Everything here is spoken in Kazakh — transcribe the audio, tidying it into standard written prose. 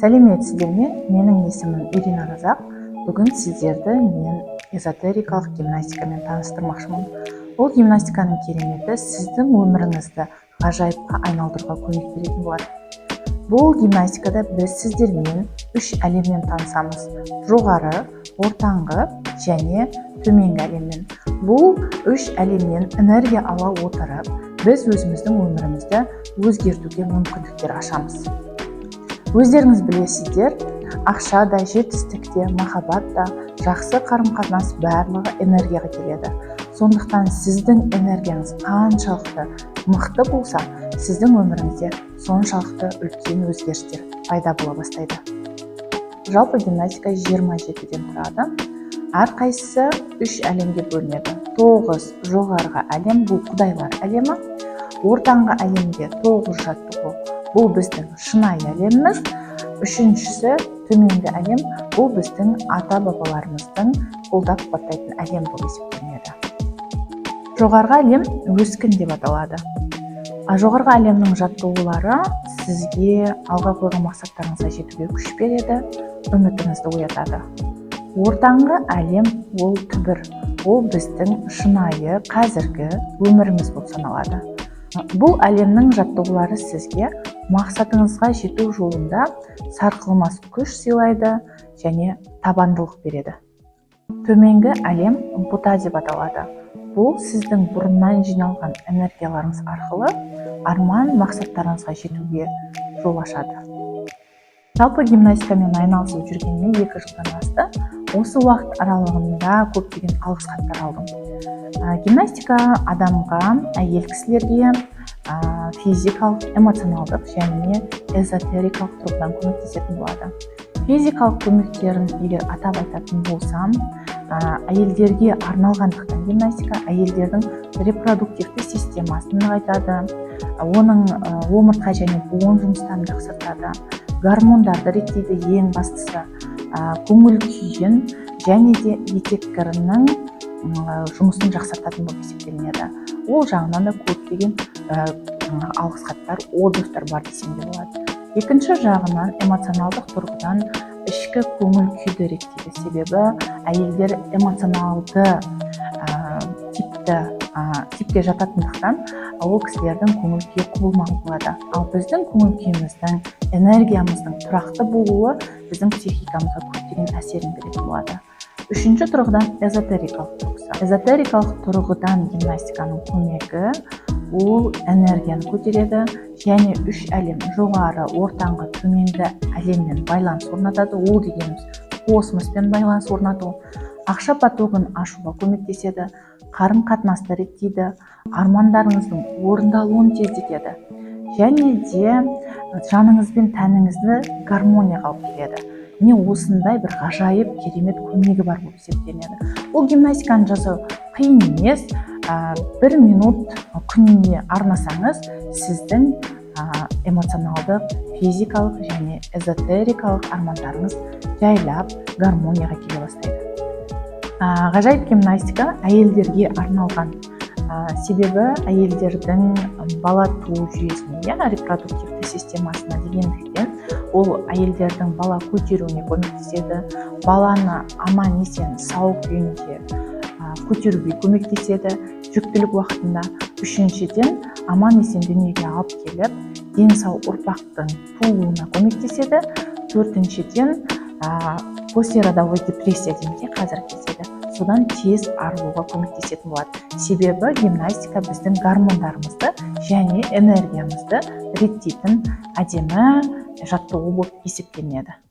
Сәлеметсіздер ме? Менің есімім Ирина Разақ. Бүгін сіздерді мен эзотерикалық гимнастикамен таныстырмақшымын. Бұл гимнастиканың кереметі сіздің өміріңізді ғажайыпқа айналдыруға көмек беретін болады. Бұл гимнастикада біз сіздермен үш әлеммен танысамыз: жоғары, ортаңғы және төменгі әлеммен. Бұл үш әлемнен энергия ала отырып, біз өзіміздің өмірімізді өзгертуге мүмкіндіктер ашамыз. Өздеріңіз білесіздер, ақша да, жетістік те, махаббат та, жақсы қарым қатынас, барлығы энергияға келеді. Сондықтан сіздің энергияңыз қаншалықты мықты болса, сіздің өміріңізде соншалықты үлкен өзгерістер пайда бола бастайды. Жалпы гимнастика 27-ден тұрады. Әрқайсысы үш әлемге бөлінеді. Тоғыз жоғарғы әлем, бұл құдайлар әлемі. Ортаңғы әлемде тоғыз жаттығу, бұл біздің шынайы әлеміміз. Үшіншісі төменгі әлем, бұл біздің ата бабаларымыздың қолдап қуаттайтын әлем болып есептелінеді. Жоғарғы әлем өскін деп аталады. А жоғарғы әлемнің жаттығулары сізге алға қойған мақсаттарыңызға жетуге күш береді, үмітіңізді оятады. Ортаңғы әлем, ол түбір, ол біздің шынайы қазіргі өміріміз болып саналады. Бұл әлемнің жаттығулары сізге мақсатыңызға жету жолында сарқылмас күш сыйлайды және табандылық береді. Төменгі әлем бұта деп аталады. Бұл сіздің бұрыннан жиналған энергияларыңыз арқылы арман мақсаттарыңызға жетуге жол ашады. Жалпы гимнастикамен айналысып жүргеніме 2 жылдан асты. Осы уақыт аралығында көптеген алғыс хаттар алдым. Гимнастика адамға, әйел кісілерге физикалық, эмоционалдық және эзотерикалық тұрғыдан көмектесетін болады. Физикалық көмектерін егер атап айтатын болсам, әйелдерге арналғандықтан, гимнастика әйелдердің репродуктивті системасын нығайтады, оның омыртқа және буын жұмыстарын жақсартады, гормондарды реттейді, ең бастысы көңіл күйін және де етеккірінің жұмысын жақсартатын болып есептелінеді. Ол жағынан да көптеген алғыс хаттар, отзывтар бар десем де болады. Екінші жағынан, эмоционалдық тұрғыдан ішкі көңіл күйді реттейді, себебі әйелдер эмоционалды типке жататындықтан, ол кісілердің көңіл күйі құбылмалы болады. Ал біздің көңіл күйіміздің, энергиямыздың тұрақты болуы біздің психикамызға көптеген әсерін беретін болады. Үшінші тұрғыдан, эзотерикалық тұрғысы. Эзотерикалық тұрғыдан гимнастиканың көмегі, ол энергияны көтереді және үш әлем: жоғары, ортаңғы, төменгі әлеммен байланыс орнатады. Ол дегеніміз космоспен байланыс орнату. Ақша потогын ашуға көмектеседі, қарым қатынасты реттейді, армандарыңыздың орындалуын тездетеді және де жаныңыз бен тәніңізді гармонияға алып келеді. Міне, осындай бір ғажайып керемет көмегі бар болып есептелінеді. Бұл гимнастиканы жасау қиын емес. 1 минут күніне арнасаңыз, сіздің эмоционалдық, физикалық және эзотерикалық армандарыңыз жайлап гармонияға келе бастайды. Ғажайып гимнастика әйелдерге арналған, себебі әйелдердің бала туу жүйесіне, иә, репродуктивті системасына дегендіктен, ол әйелдердің бала көтеруіне көмектеседі, баланы аман есен сау күйінде көтеруге көмектеседі жүктілік уақытында. Үшіншіден, аман есен дүниеге алып келіп, дені сау ұрпақтың тууына көмектеседі. Төртіншіден, послеродовой депрессия дейміз, иә, қазіргі кездегі, содан тез арылуға көмектесетін болады, себебі гимнастика біздің гормондарымызды және энергиямызды реттейтін әдемі жаттығу болып есептелінеді.